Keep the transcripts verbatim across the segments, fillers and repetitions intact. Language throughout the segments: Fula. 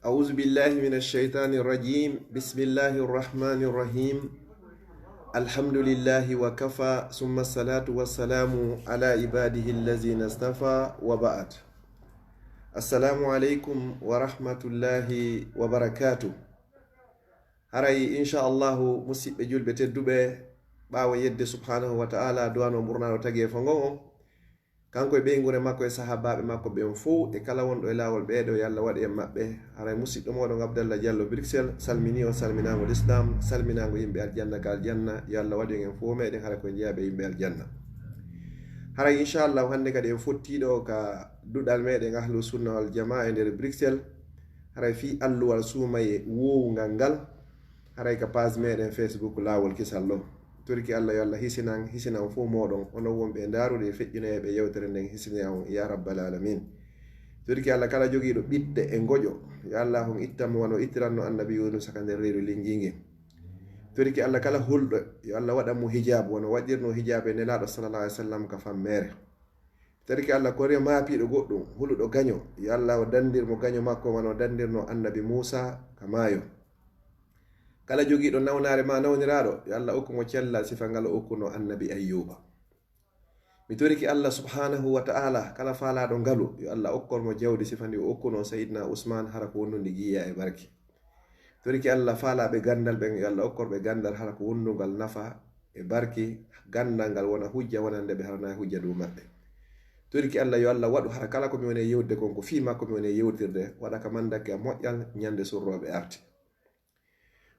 أعوذ بالله من الشيطان الرجيم. بسم الله الرحمن الرحيم. الحمد لله وكفى، ثم الصلاة والسلام على عباده الذين اصطفى، وبعد. السلام عليكم ورحمة الله وبركاته. Haray, insha Allahu, musiɓɓe julɓe tedduɓe, ɓaawo yedde subhanahu wa ta'ala, du'ano ɓurnaaɗo tageefo ngon on, kanko e ɓeynguure makko e sahaabaaɓe makko ɓen fow, e kala wonɗo e laawol ɓeeɗo, yo Allah waɗu en maɓɓe. Haray musiɗɗo mooɗon Abdallah Diallo Bruxelles salminii on salminaango Lislaam, salminaango yimɓe aljanna ka aljanna, yo Allah waɗu en en fow meɗen haray ko en jeyaaɓe yimɓe aljanna. Haray, insha Allahu, hannde kadi en fottii ɗo ka duɗal meɗen Ahlu Sunna wal Jamaa e nder Bruxelles, haray fii alluwal suumaye woowungal ngal, haray ka page meɗen Facebook Laawol Kisal ɗo. Toriki Allah, yo Allah hisina en, hisina on fow mooɗon, onon wonɓe e ndaarude e feƴƴunoyeeɓe yewtere nden, hisina on, ya rabbal alamin. Toriki Allah, kala jogiiɗo ɓiɗɗe e ngoƴo, yo Allah on ittan mo wano ittiranno Annabi Yuunusa ka nder reedu lingiinge. Toriki Allah, kala hulɗo, yo Allah waɗan mo hijaabu, wano waɗirno hijaabu e Nelaaɗo sallallahu alaihi wasallam ka fammeere. Toriki Allah, kala maapiiɗo goɗɗum, huluɗo gaño, yo Allah o dandir mo gaño makko, wano dandirno Annabi Muusa ka maayo. Kala jogiiɗo nawnaare maa nawniraaɗo, yo Allah okku mo cellal sifa ngal o okkuno Annabi Ayyuuba. Mi toriki Allah subhanahu wa ta'ala, kala faalaaɗo ngalu, yo Allah okkor mo jawdi sifa ndi o okkuno Sayyidina Usman, hara ko wondundi giya e barki. Toriki Allah, faalaaɓe gandal ɓen, yo Allah okkor ɓe gandal hara ko wondungal nafa e barki, gandal ngal wona hujja wonande ɓe, hara na hujja dow maɓɓe. Toriki Allah, yo Allah waɗu hara kala ko mi woni e yewtude kon, ko fii makko mi woni e yewtirde, waɗa ka mandake am moƴƴal ñande surrooɓe arti.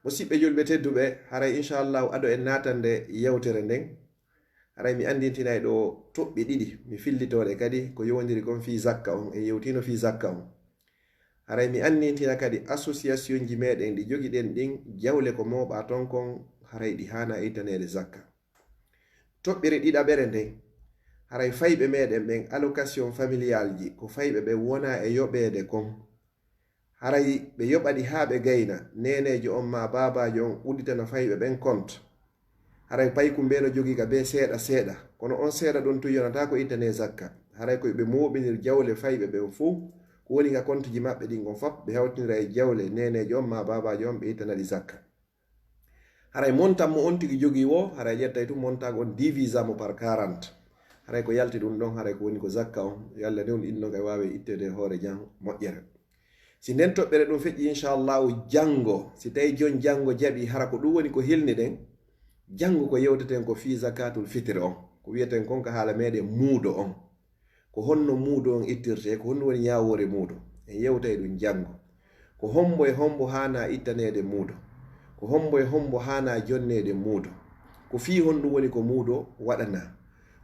Musiɓɓe julɓe tedduɓe, haray, insha Allahu, ado en naatande yewtere nden, haray mi andintinay ɗo toɓɓe ɗiɗi, mi fillitoo ɗe kadi ko yowondiri kon fii zakka on, en yewtiino fii zakka on. Haray mi andintina kadi associationji meɗen ɗi jogiɗen ɗin, jawle ko mooɓaa ton kon, haray ɗi haana ittaneede zakka. Toɓɓere ɗiɗaɓere nden, haray fayɓe meɗen ɓen, allocation familiale ji, ko fayɓe ɓen wona e yoɓeede kon. Haray ɓe yoɓa ɗi haa ɓe gayna, neeneejo on maa baabaajo on udditana fayɓe ɓen compte. Haray paykun ɓe no jogii ka bee seeɗa seeɗa, kono on seeɗa ɗon tun yonataa ko ittanee zakka. Haray ko ɓe mooɓinir jawle fayɓe ɓen fow, ko woni ka compte ji maɓɓe ɗin on fop, ɓe hawtinira e jawle neeneejo on maa baabaajo on, ɓe ittana ɗi zakka. Haray montant mo on tigi jogii woo, haray ƴettay tun montant on, divisa mo par quarante. Haray ko yalti ɗun ɗon, haray ko woni ko zakka on, yo Allah newnu inno kay waawe itteede e hoore jan moƴƴere. Si nden toɓɓere ɗun feƴƴi, insha Allahu, jango, si tawi jon jango jaɓi, hara ko ɗun woni ko hilniɗen, jango ko yewteten ko fii zakatul fitri on, ko wi'eten kon ka haala meɗen muudo on. Ko honno muudo on ittirtee? Ko honno woni ñaawoore muudo? En yewtay ɗun jango. Ko hombo e hombo haana ittaneede muudo? Ko hombo e hombo haana jonneede muudo? Ko fii honɗun woni ko muudo waɗanaa?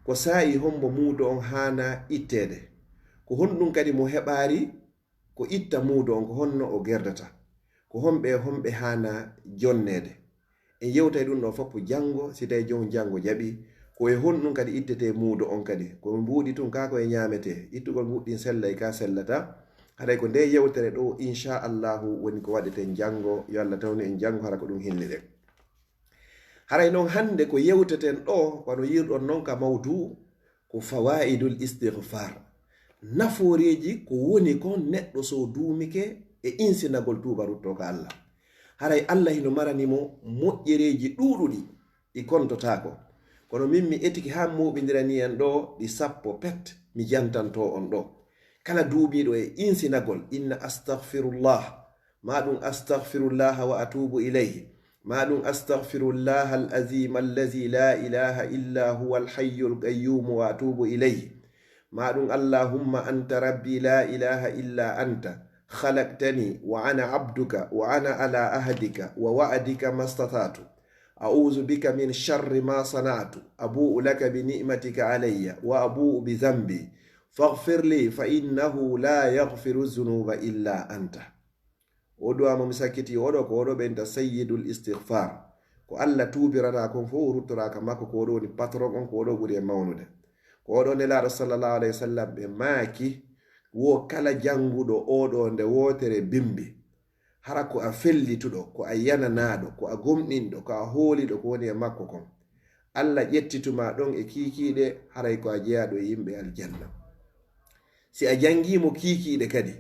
Ko saa'i hombo muudo on haana itteede? Ko honɗun kadi mo heɓaari ko itta muudo on, ko honno o gerdata? Ko homɓe e homɓe haana jonneede? En yewtay ɗun ɗoo fof jango, si tawi jom jango jaɓi. Ko e honɗun kadi ittetee muudo on kadi? Ko mbuuɗi tun kaa ko e ñaametee? Ittugol mbuuɗi ɗin sellay kaa sellataa? Haray ko ndee yewtere ɗoo, insha Allahu, woni ko waɗeten jango. Yo Allah tawnu en jango, hara ko ɗun hilniɗen. Haray non hannde ko yewteten ɗoo, wano yi'irɗon non ka mawduu, ko fawaa'idul istighfar. Nafooreeji ko woni kon neɗɗo so duumike e insinagol tuuba ruttoo ka Allah. Haray Allah hino marani mo moƴƴereeji ɗuuɗuɗi ɗi kontotaako. Kono min mi etike haa mooɓindirani en ɗoo ɗi sappo pet, mi jantantoo on ɗoo. Kala duumiiɗo e insinagol, inna astaghfirullah, maa ɗun astaghfirullaha wa atubu ilayhi, maa ɗun astaghfirullaha al-azim allazi la ilaha illa huwa al-hayyul qayyum wa atubu ilayhi, maa ɗun allahumma anta rabbi la ilaha illa anta, khalaqtani wa ana abduka wa ana ala ahdika wa wa'dika mastata'tu, a'udhu bika min sharri ma sana'tu, abu'u laka bi ni'matika alayya wa abu'u bi dhanbi, faghfir li fa innahu la yaghfiru dhunuba illa anta. O du'a mo mi sakkiti oɗo, ko oɗo ɓe inta sayyidul istighfar. Ko Allah tuubirata kon fof, o ruttora ka makko, ko oɗo woni patron on, ko oɗo ɓuri e mawnude. Ko oɗo Nelaaɗo sallallahu alayhi wa sallam ɓe maaki, wo kala jannguɗo oɗo nde wootere bimbi, hara ko a fellituɗo, ko a yananaaɗo, ko a gomɗinɗo, ko a hooliɗo ko woni e makko kon, Allah ƴettituma ɗon e kiikiiɗe, haray ko a jeyaaɗo e yimɓe aljanna. Si a janngii mo kiikiiɗe kadi,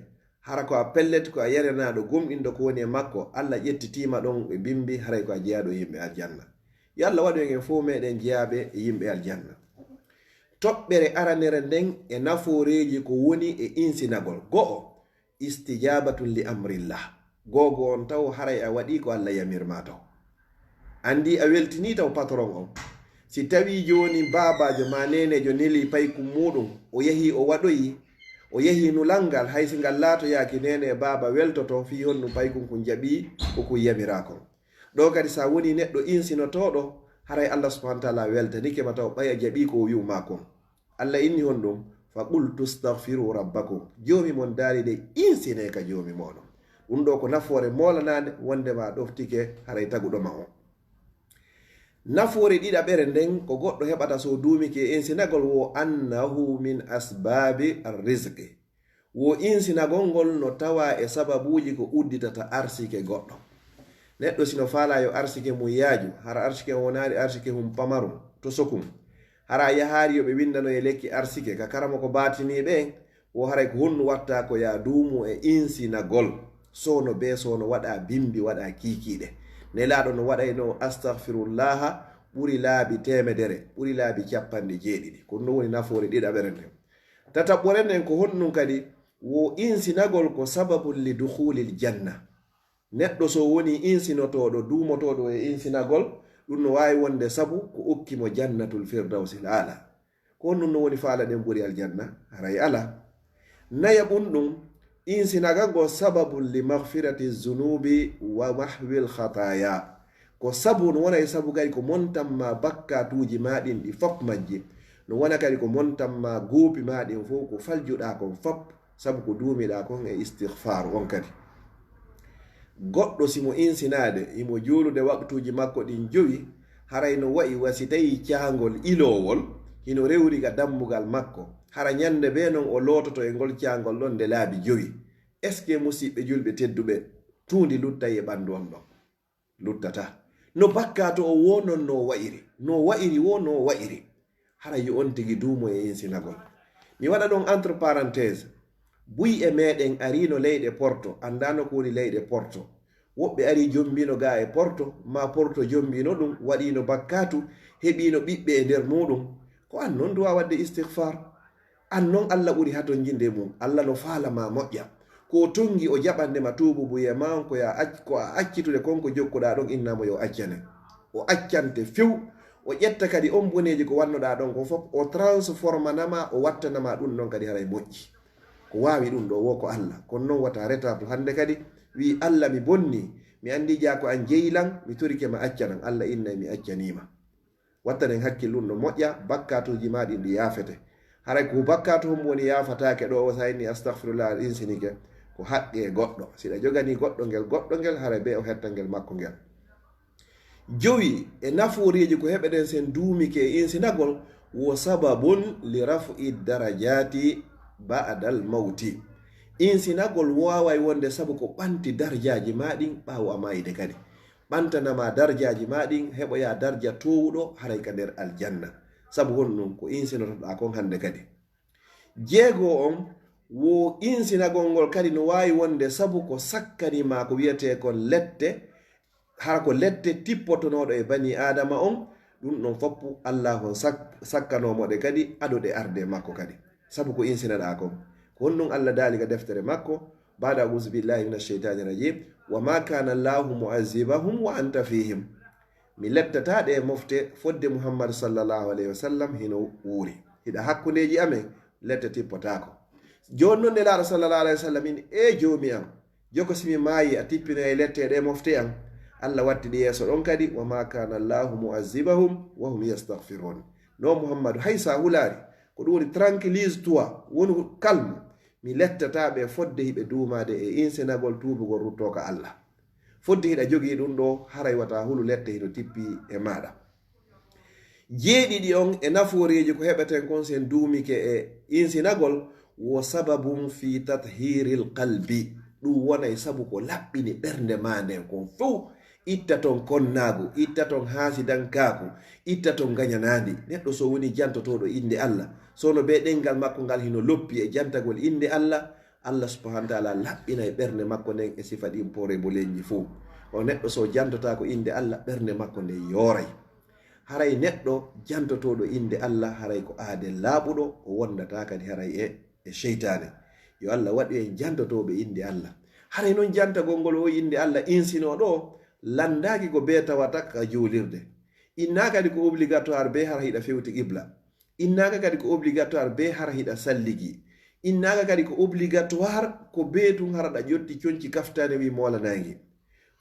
hara ko a pellet, ko a yaranaaɗo gomɗinɗo ko woni e makko, Allah ƴettitiima ɗon e bimbi, haray ko a jeyaaɗo e yimɓe aljanna. Yo Allah waɗu en fof meɗen jeyaaɓe e yimɓe aljanna. Toɓɓere aranere nden e nafooreeji ko woni e insinagol. Go'o, istijabatun li amrillah. Googo on taw haray a waɗi ko Allah yamir ma taw. Andi a weltini taw patron on. Si tawi jooni baabaajo ma neeneejo neli paykun muɗum, o yahi o waɗoyi, o yahi nulal ngal, hay si ngal laatoyaaki neene e baaba weltoto fii honɗum paykun kun jaɓi ko kun yamira kon. Ɗo kadi sa woni neɗɗo insinotooɗo, haray Allah subhanahu wa ta'ala weltanike ma taw ɓay a jaɓi ko o wi'u ma kon. Allah inni honɗum, fa qultu astaghfiru rabbakum. Joomi mon daali de insine ka Joomi moɗon. Ɗum ɗo ko nafoore moolanaande wonde ma ɗoftike haray taguɗo ma on. Nafoore ɗiɗaɓere nden ko goɗɗo heɓata so duumike e insinagol wo annahu min asbabi arrizqi. Wo insinagol ngol no tawa e sababuuji ko udditata arsike goɗɗo. Neɗɗo sino faala yo arsike mum yaaju, hara arsike on wonaali arsike hum pamarum, to sokun. Hara a yahaari yo ɓe winndano e lekki arsike ka karamoko baatiniiɓe en, wo haray ko honnu watta ko ya duumu e insinagol. Soono bee soono waɗa bimbi, waɗa kiikiiɗe. Nelaaɗo no waɗayno astaghfirullaha ɓuri laabi teemedere, ɓuri laabi cappanɗe jeeɗiɗi. Ko ɗum woni nafoore ɗiɗaɓere nden. Tataɓɓore nden ko honɗum kadi? Wo insinagol ko sababun li dukhulil janna. Neɗɗo so woni insinotooɗo, duumotooɗo e insinagol, ɗum no waawi wonde sabu ko okki mo jannatul firdawsil aala. Ko honɗum no woni faala ɗen ɓuri aljanna? Haray ala. Nayaɓun ɗum, insinagol ngo sababun li maghfirati zunubi wa mahwil khataya. Ko sabu, no wona e sabu kadi ko montan ma bakkatuuji ma ɗin ɗi fop majji. No wona kadi ko montan ma goopi ma ɗin fof ko faljuɗa kon fop, sabu ko duumiɗa kon e istighfar on kadi. Goɗɗo si mo insinaade, himo juulude waqtuuji makko ɗin jowi, haray no wa'i wa si tawi caangol ilowol, hino rewri ga dammugal makko, hara ñande bee non o loototo e ngol caangol ɗon nde laabi jowi. Est-ce que musiɓɓe julɓe tedduɓe, tuundi luttay e ɓandu on ɗon? Luttata. No bakkaatu o wo non no wa'iri, no wa'iri wo no wa'iri. Hara yo on tigi duumo e insinagol. Mi waɗa ɗon entre parenthèse. Buy e meɗen arino leyɗe Porto, andano ko woni leyɗe Porto. Woɓɓe ari jombino ga e Porto, ma Porto jombino ɗum, waɗino bakkaatu, heɓino ɓiɓɓe e nder muɗum. Ko an non duwa waɗde istighfar. An non Allah ɓuri hatonjinde e mum. Allah no faala ma moƴƴa. Ko o tongi o jaɓande ma tuubu buye ma on ko ya ac-, ko a accitude kon ko jokkuɗa ɗon innama yo accane. O accante few. O ƴetta kadi on boneeji ko wannoɗa ɗon ko fof, o transformana ma, o wattana ma ɗum ɗon kadi haray moƴƴi. Ko waawi ɗum ɗo wo ko Allah. Kono non wata retard hannde kadi wi Allah mi bonni, mi andi jaa ko an jeyi lan, mi torike ma accanan. Allah innay mi accanima. Wattanen hakkil ɗum no moƴƴa, bakkatuuji ma ɗin ɗi yaafete. Haray ko bakkatu hombo woni yaafataake ɗo o sa inni astaghfirullah al insinike, ko haqqe goɗɗo. Siɗa jogani goɗɗo ngel, goɗɗo ngel, haray be o hetta ngel makko ngel. Jowi e nafooriiji ko heɓeten sen duumike e insinagol wo sababun li raf'i darajati ba'dal mawti. Insinagol waaway wonde sabu ko ɓanti darjaaji ma ɗin ɓaawo a maayde kadi. Ɓantanama darjaaji ma ɗin, heɓoya darja toowuɗo haray ka nder aljanna. Sabu honɗum? Ko insinotoɗa kon hannde kadi. Jeego on, wo insinagol ngol kadi no waawi wonde sabu ko sakkani ma ko wiyetee kon lette, hara ko lette tippotonooɗo e bani Aadama on, ɗum ɗon foppu Allah on sak-, sakkanomo ɗe kadi, ado ɗe arde makko kadi. Sabu ko insinaɗa kon. Ko honɗum Allah daali ka deftere makko, baada auzu billahi min ash-shaytani rajim, wa ma kana Allahu mu'azzibahum wa anta fihim. Mi lettata ɗe mofte fodde Muhammad sallallahu alayhi wa sallam hino wuuri. Hiɗa hakkundeeji amen, lette tippotaako. Jooni non Nelaaɗo sallallahu alayhi wa sallam in, e Joomi am, joko si mi maayi a tippino e lette ɗe mofte am. Allah watti ɗi yeeso ɗon kadi, wa ma kana Allahu mu'azzibahum wa hum yastaghfirun. No Muhammadu, hay sa hulaari, ko ɗum woni tranquillise-toi, wonu calme. Mi lettata ɓe fodde hiɓe duumaade e insinagol tuubugol ruttoo ka Allah. Fodde hiɗa jogii ɗum ɗo, haray wata hulu lette hino tippi e maaɗa. Jeeɗiɗi on e nafooreeji ko heɓeten kon sen duumike e insinagol, wo sababun fi tathiril qalbi. Ɗum wonay sabu ko laɓɓini ɓernde ma nden kon fow. Itta ton konnaagu, itta ton haasidankaaku, itta ton ngañanaandi. Neɗɗo so woni jantotooɗo innde Allah, so no bee ɗenngal makko ngal hino loppi e jantagol innde Allah, Allah subhanahu wa taala laɓɓinay ɓernde makko nden e sifa ɗin poore bo lenji fuu. O neɗɗo so jantotaako innde Allah, ɓernde makko nden yooray. Haray neɗɗo jantotooɗo innde Allah, haray ko aaden laaɓuɗo, o wondataa kadi haray e, e seytaane. Yo Allah waɗu en jantotooɓe innde Allah. Haray non jantagol ngol o innde Allah insinoo ɗo, lanndaaki ko bee tawata ka juulirde. Innaaka kadi ko obligatoire bee hara hiɗa fewti qibla. Innaaka kadi ko obligatoire bee hara hiɗa salligi. Innaaka kadi ko obligatoire ko bee tun hara ɗa ƴotti conci kaftaani wi moolanaangi.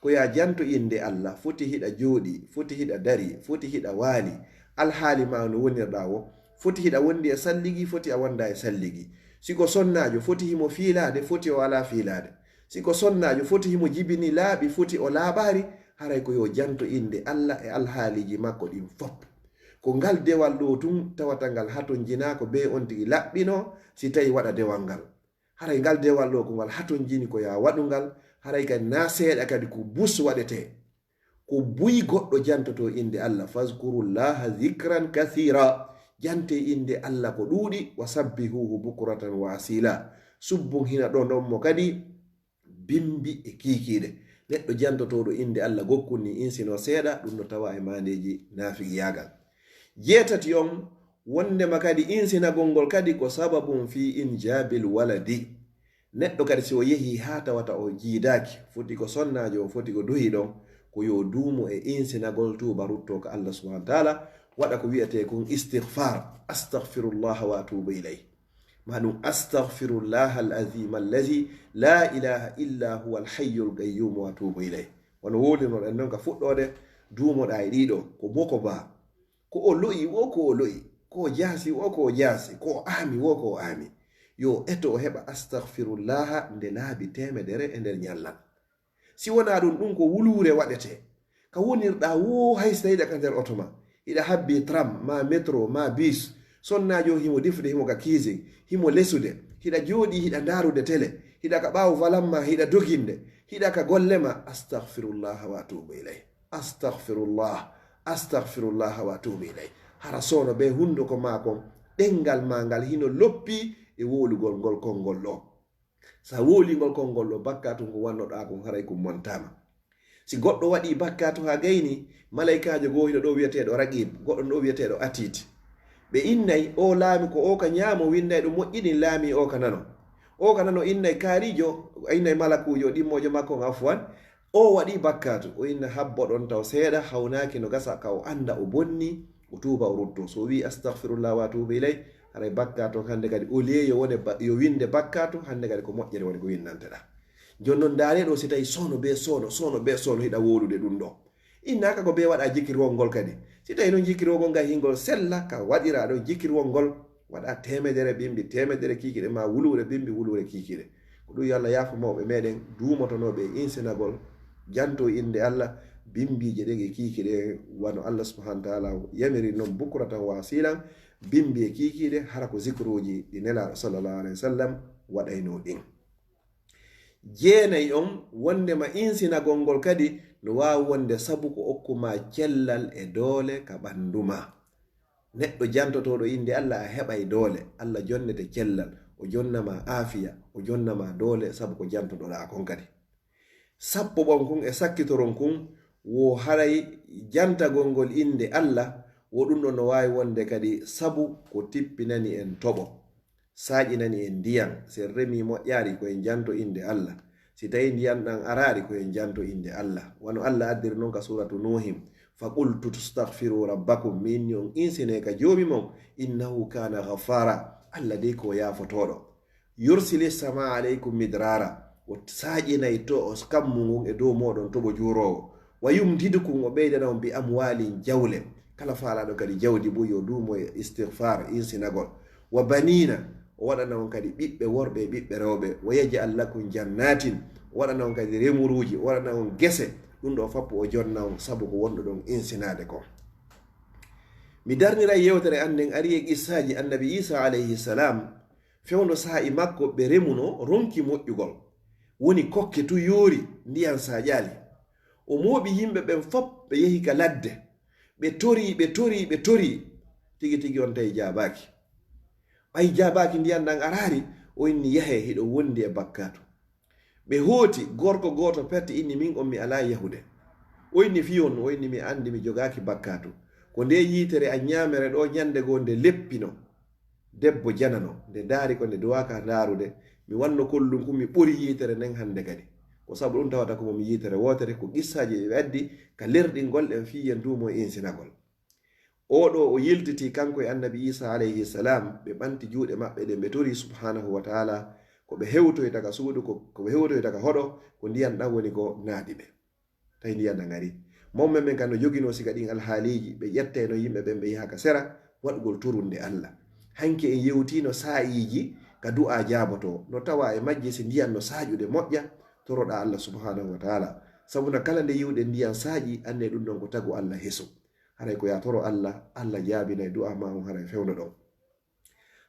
Ko yaa janto innde Allah, foti hiɗa jooɗi, foti hiɗa dari, foti hiɗa waali. Alhaali maa no wonirɗaa wo, foti hiɗa wondi e salligi, foti a wonda e salligi. Si ko sonnaajo, foti himo fiilaade, foti o alaa fiilaade. Si ko sonnaajo, foti himo jibini laaɓi, foti o laaɓaari, haray ko yo janto innde Allah e alhaaliiji makko ɗin fop. Ko ngal dewal ɗo tun tawata ngal hatonjinaa ko bee on tigi laɓɓinoo, si tawi waɗa dewal ngal. Haray ngal dewal ɗo ko ngal hatonjini ko yaa waɗu ngal, haray kadi naa seeɗa kadi ko bus waɗetee. Ko buy goɗɗo jantotoo innde Allah, fazkurullaha zikran kathira. Jantee innde Allah ko ɗuuɗi, wa sabbihuhu bukratan wa asila. Subbun hina ɗo non mo kadi bimbi e kiikiiɗe. Neɗɗo jantotooɗo innde Allah gokkun ni insinoo seeɗa, ɗun no tawaa e maandeeji naafigiyaagal. Jeetati on, wondema kadi insinagol ngol kadi ko sababun fi injabil waladi. Neɗɗo kadi si o yehii haa tawata o jiidaaki, foti ko sonnaajo, o foti ko duhi ɗon, ko yo duumo e insinagol tuuba ruttoo ka Allah subhanahu wa taala, waɗa ko wi'etee kon istighfar, astaghfirullah wa atubu ilayh. Maa ɗun astaghfirullah al azim allazi la ilaha illa huwa al hayyul qayyum wa atubu ilayh. Wano wowlinoɗen non ka fuɗɗoode, duumoɗaa e ɗiɗo, ko moko baa. Ko o lo'i wo ko o lo'i, ko o jaasi wo ko o jaasi, ko o aami wo ko o aami. Yo o eto o heɓa astaghfirullaha nde laabi teemedere e nder ñallal. Si wonaa ɗun, ɗun ko wuluure waɗetee. Ka wonirɗaa wo hay si tawi hiɗa ka nder oto ma, hiɗa habbi tram, ma metro, ma bus, sonnaajo himo difude, himo ka kiise, himo lesude, hiɗa jooɗii hiɗa ndaarude tele, hiɗa ka ɓaawo valan ma, hiɗa doginde, hiɗa ka golle ma, astaghfirullah wa atubu ilayh. Astaghfirullah, astaghfirullah wa atubu ilayh. Hara soono bee hunduko maa kon, ɗenngal maa ngal hino loppi e wowlugol ngol konngol ɗoo. Sa wowlii ngol konngol ɗoo, bakkaatu ngun wannoɗaa kon haray kun montaama. Si goɗɗo waɗii bakkaatu haa gayni, malaykaajo goo hino ɗoo wi'eteeɗo Raqib, goɗɗo no ɗoo wi'eteeɗo Atiid. Ɓe innay, oo laami ko oo ka ñaamo, winday ɗun moƴƴini, laami oo ka nano. Oo ka nano innay kaariijo, innay malakuujo, ɗimmoojo makko on, afwan, oo waɗii bakkaatu, o inna habbo ɗon taw seeɗa, hawnaaki no gasa ka o annda o bonni, o tuuba o ruttoo. So o wi'i, "Astaghfirullah wa atubu ilayh," haray bakkaatu on hannde kadi, au lieu yo wone ba-, yo winde bakkaatu, hannde kadi ko moƴƴere woni ko winnanteɗaa. Jooni non, ndaaree ɗoo, si tawi soono bee soono, soono bee soono, hiɗa wowlude ɗun ɗoo. Innaaka ko bee waɗaa jikirwol ngol kadi. Si tawi non jikirwol ngol ngal hingol sella, ka waɗiraa ɗon jikirwol ngol, waɗaa teemedere bimbi, teemedere kiikiiɗe, maa wuluure bimbi, wuluure kiikiiɗe. Ko ɗun yo Allah yaafo mawɓe meɗen duumotonooɓe e insinagol, jantoo innde Allah, bimbiije ɗen e kiikiiɗe, wano Allah subhanahu wa taala yamiri non, bukratan wa asilan, bimbi e kiikiiɗe, hara ko zikruuji ɗi Nelaaɗo sallallahu alayhi wa sallam waɗaynoo ɗin. Jeenay on, wondema insinagol ngol kadi no waawi wonde sabu ko okku maa cellal e doole ka ɓandu maa. Neɗɗo jantotooɗo innde Allah, a heɓay doole. Allah jonnete cellal, o jonna ma aafiya, o jonna ma doole sabu ko jantotoɗaa kon kadi. Sappo ɓon kun e sakkitoron kun, wo haray jantagol ngol innde Allah, wo ɗun ɗon no waawi wonde kadi sabu ko tippinani en toɓo, saaƴinani en ndiyan. Si en remii moƴƴaari, ko en janto innde Allah. Si tawii ndiyan ɗan araari, ko en janto innde Allah. Wano Allah addiri non ka suuratu Nuuhin, "Fa qultu tastaghfiru rabbakum," mi inni on insinee ka Joomi mon, "innahu kana ghaffara," Allah dey ko yaafotooɗo. "Yursili samaa alaykum midrara," o saaƴinay to o kammu ngun e dow mooɗon toɓo juuroowo. "Wa yumdidukum," o ɓeydana on, "bi amwalin," jawle. Kala faalaaɗo kadi jawdi, buy yo duumo e istighfar, insinagol. "Wa banina," o waɗana on kadi ɓiɓɓe worɓe e ɓiɓɓe rewɓe. "Wa yaj'al lakum jannatin," o waɗana on kadi remuruuji, o waɗana on gese. Ɗun ɗoo fop o jonna on sabu ko wonɗo ɗon insinaade kon. Mi darniray yewtere an nden ari e qissaaji Annabi Iisa alayhi salam, fewndo saa'i makko ɓe remuno ronki moƴƴugol. Woni kokke tun yoori, ndiyan saaƴaali. O mooɓi yimɓe ɓen fop, ɓe yehi ka ladde. Ɓe torii, ɓe torii, ɓe torii. Tigi tigi on tawi jaabaaki. Ɓay jaabaaki, ndiyan ɗan araali, O inni, "Yahee, hiɗon wondi e bakkaatu." Ɓe hooti, gorko gooto pet inni, "Min on mi alaa yahude." O inni, "Fii on?" O inni, "Mi anndi mi jogaaki bakkaatu." Ko nde yiitere an ñaamere ɗoo ñande goo nde leppino. Debbo janano, nde ndaari ko nde duwaaka ndaarude, mi wanno kollum kun mi ɓori yiitere nden hande kadi. Ko sabu ɗum tawata ko mo mi yiitere wootere, ko qissaaji ɓe addi ka lerɗingol ɗen fii yen duumo e insinagol. Oo ɗoo o yiltitii kanko e Annabi Iisaa alayhi salaam, ɓe ɓanti juuɗe maɓɓe ɗen, ɓe torii subhaanahu wa ta'aalaa ko ɓe hewtoyta ka suudu, ko, ko ɓe hewtoyta ka hoɗo, ko ndiyan ɗan woni ko naadi ɓe. Tawi ndiyan ɗan ari. Mawɓe men kan no joginoo siga ɗin alhaaliiji, ɓe ƴettayno yimɓe ɓen ɓe yaha ka sera, waɗugol turunde Alla. Hanki en yewtiino saa'iiji ka du'aa jaabotoo, no tawa e majje si ndiyan no saaƴude moƴƴa, toroɗaa Alla subhaanahu wa ta'aalaa. Sabu na kala nde yi'uɗen ndiyan saaƴii, annee ɗum ɗon ko tagu Alla hesu. Haray ko yaa toro Alla, Alla jaabinay du'aa maa on, haray fewndo ɗon.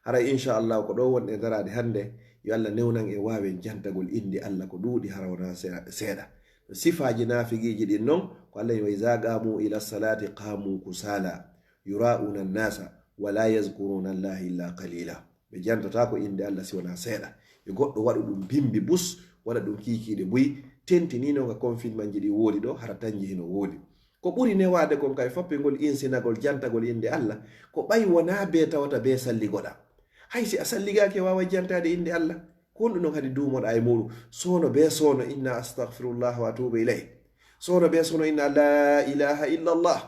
Haray, insha Allah, ko ɗoo wonɗen daraade hannde, yo Allah newnan en waawen jantagol innde Allah ko ɗuuɗi, hara wonaa se-, seeɗa. Sifaaji naafiqiiji ɗin non, ko Allah wi'i, "Wa iza qaamu ila salaati qaamu kusaala, yura'una nnaasa, wa la yazkuruna Allaha illa qalila." Ɓe jantataako innde Allah si wonaa seeɗa. Yo goɗɗo waɗu ɗum bimbi bus, waɗa ɗum kiikiiɗe buy, tentinii non ka confinementji ɗi woodi ɗoo, hara tanji hino woodi. Ko ɓuri newaade kon kay foppingol insinagol jantagol innde Allah, ko ɓay wonaa bee tawata bee salligoɗaa. Hay si a salligaaki a waaway jantaade innde Allah, ko honɗum non hadi duumoɗaa e muuɗum? Soono bee soono inna astaghfirullah wa atuubu ilayh. Soono bee soono inna laa ilaaha illallah.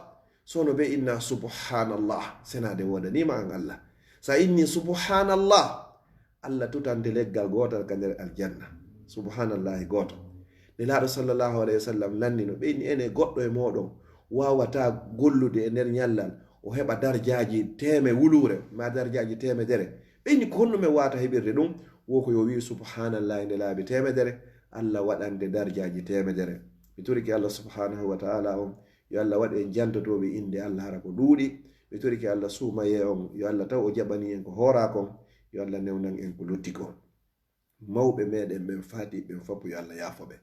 Soono bee inna subhanallah. Senaade woodanii ma an Allah. Sa inni subhanallah, Allah tutante leggal gootal ka nder aljanna. Subhanallahi gooto. Nelaaɗo sallallahu alayhi wa sallam lannino, ɓe inni, "Ene goɗɗo e mooɗon waawataa gollude e nder ñallal, o heɓa darjaaji teeme wuluure, maa darjaaji teemedere?" Ɓe inni, "Ko honno men waawata heɓirde ɗum?" Wo ko yo wi'u, "Subhanallahi" nde laabi teemedere, Allah waɗante darjaaji teemedere. Mi torike Allah subhanahu wa ta'ala on, yo Allah waɗ en jantotooɓe innde Allah hara ko ɗuuɗi. Mi torike Allah suumayee on, yo Allah taw o jaɓanii en ko hooraa kon, yo Allah newnan en ko lutti kon. Mawɓe meɗen ɓen faati ɓen fop yo Allah yaafo ɓe.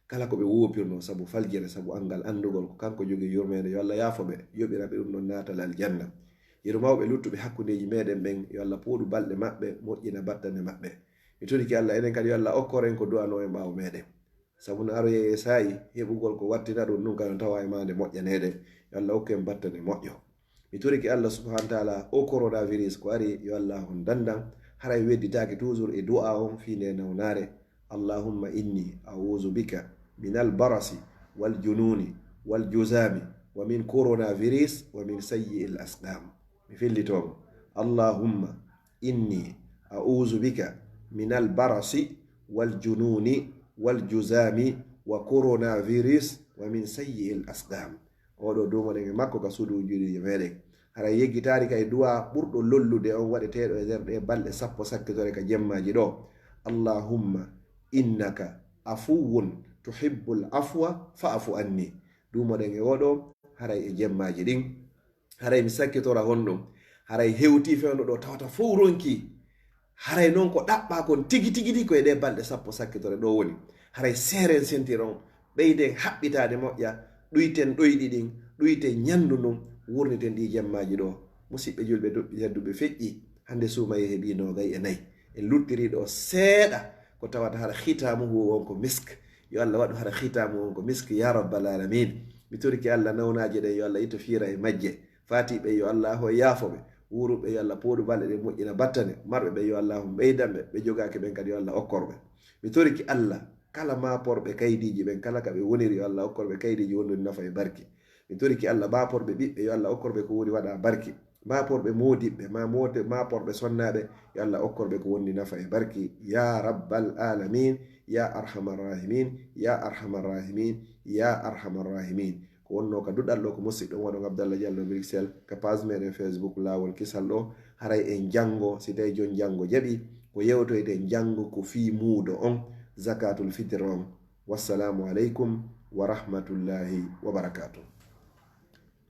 Kala ko ɓe woopirnoo sabu faljere, sabu anngal anndugol ko kanko jogii yurmeende, yo Allah yaafo ɓe, yoɓira ɓe ɗum ɗon naatal aljanna. Yeru mawɓe luttuɓe hakkundeeji meɗen ɓen, yo Allah pooɗu balɗe maɓɓe, moƴƴina battane maɓɓe. Mi torike Allah, enen kadi yo Allah okkor en ko du'anoo en ɓaawo meɗen. Sabu no aroyee e saa'i heɓugol ko wattina ɗum, ɗum kadi no tawa e maande moƴƴaneede. Yo Allah okku en battane moƴƴo. Mi torike Allah subhanahu wa ta'ala, o coronavirus ko ari, yo Allah on dandan, haray wedditaake toujours e du'a on fii nde nawnaare. Allahumma inni a'udhu bika min al-barasi wal jununi wal juzami wa min coronavirus wa min sayyi'il asqam. Mi fillitoo mo. Allahumma inni a'udhu bika min al-barasi wal jununi wal juzami wa coronavirus wa min sayyi'il asqam. Oɗo duumoɗen e makko ka suudu ujuuɗi meɗen. Haray yeggitaari kay du'a ɓurɗo lollude on waɗeteeɗo e nder ɗe balɗe sappo sakkitore ka jemmaaji ɗo. Allahumma innaka afuwun tuhibbul afwa fa'fu anni. Duumoɗen e oɗo haray e jemmaaji ɗin. Haray mi sakkitora honɗum? Haray hewtii fewndo ɗo tawata fow ronki. Haray non ko ɗaɓɓaa kon tigi tigi ɗi ko e ɗe balɗe sappo sakkitore ɗo woni. Haray seeren sentiron, ɓeyden haɓɓitaade moƴƴa, ɗuyten ɗoyɗi ɗin, ɗuyten ñanndu ndun, wurniten ɗi jemmaaji ɗo. Musiɓɓe julɓe duɓɓi tedduɓe feƴƴi, hannde suumayee heɓii noogay e nayi. En luttirii ɗo seeɗa ko tawata hara khitamuhu won ko misk. Yo Allah waɗu hara khitamuhu won ko misk ya rabbal alamin. Mi torike Allah nawnaaje ɗen yo Allah itto fiira e majje. Faatiiɓe yo Allah ho yaafo ɓe. Wuuruɓe yo Allah pooɗu balɗe ɗe moƴƴina battane. Marɓe ɓe yo Allah on ɓeydan ɓe. Ɓe jogaaki ɓen kadi yo Allah okkor ɓe. Mi toriki Allah kala maaporɓe kaydiiji ɓen kala ka ɓe woniri yo Allah okkor ɓe kaydiiji wonduɗi nafa e barki. Mi toriki Allah maaporɓe ɓiɓɓe yo Allah okkor ɓe ko woni waɗa barki. Maaporɓe moodiɓɓe, ma moode, maaporɓe sonnaaɓe, yo Allah okkor ɓe ko wondi nafa e barki. Ya rabbal alamin, ya arhamar rahimin, ya arhamar rahimin, ya arhamar rahimin. Ko wonno ka duɗal ɗo ko musiɗɗo on waɗon Abdallah Diallo Bruxelles, ka page meɗen Facebook Laawol Kisal ɗo. Haray en janngo, si tawi jon janngo jaɓi, ko yewtoyten janngo ko fii muudo on, zakatul fitr on. Wassalamu aleykum wa rahmatullahi wa barakatuh.